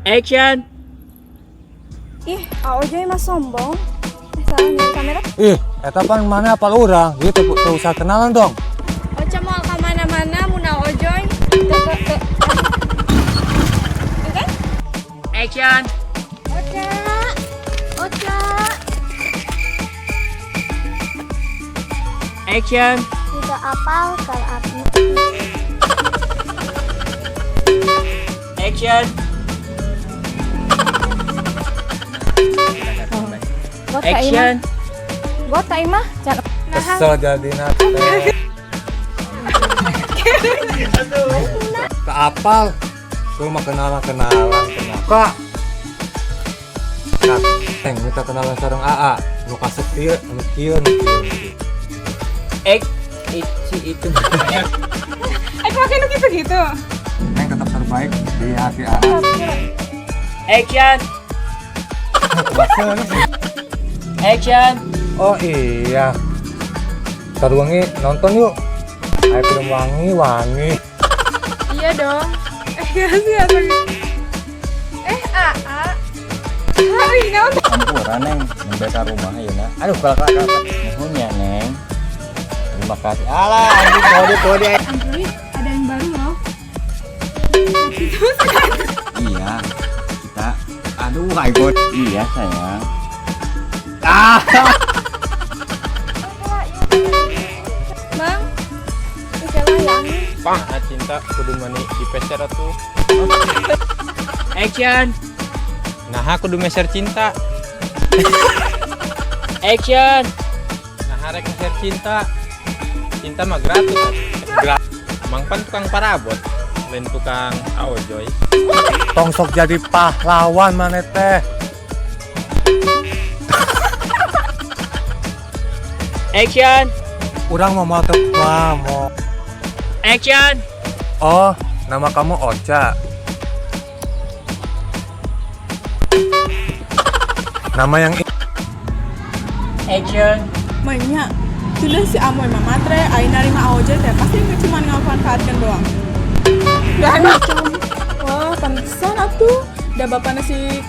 Action! Ih, Aojoy mah sombong. Salah nih kamera. Ih, eta pan mana apal urang? Ieu teu usah kenalan dong. Oca mau ke mana-mana mun Aojoy. Tuh, tuh, tuh. Tuh kan? Action! Oca. Oca. Action! Tidak apal kalau api. Action! Action! Gota imah. Kesel jadi teh. Teu apal. Lu mah kenalan-kenalan kenapa? Nah, Neng minta kenalan sareng AA. Nu kasep ieu, nu kieu, nu kieu. Ici itu. Pakai nu gitu-gitu. Neng tetap terbaik di hati AA. Action! Action! Oh iya. Ntar wengi nonton yuk. Ayo film wangi-wangi. Iya dong. Iya sih atau AA. Hari naon? Ampura Neng, nembe ka rumah ayeuna. Aduh, kalah kalah kalah. Nuhun ya Neng. Terima kasih. Alah, anjing kode kode. Android ada yang baru loh. Iya, kita aduh iPhone. Iya, sayang. Ah. Bang. Ih, yang. Nah, cinta kudu mani dipeser atuh. Action! Nah, kudu meser cinta. Action! Nah, rek meser cinta. Cinta mah gratis. Gratis. Mang pan tukang parabot, lain tukang aojoy. Tong sok jadi pahlawan maneh teh. Action! Urang mau teu mau. Action! Oh, nama kamu Oca. Nama yang Action! Banyak. Tulis si Amoy mah matre, aing narima Aojoy teh pasti cuma ngamanfaatkan doang. Gak macam. Wah, pantesan atuh. Da bapakna si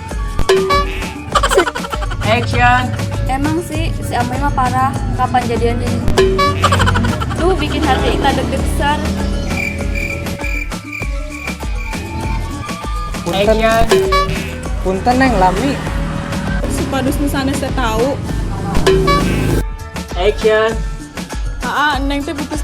Action! Emang sih si Amoy mah parah. Kapan jadian jadi? Tuh bikin hati kita deg-degan. Action! Punten Neng lami. Supados nu sanes teh tahu. Action! Aa, Neng teh putus.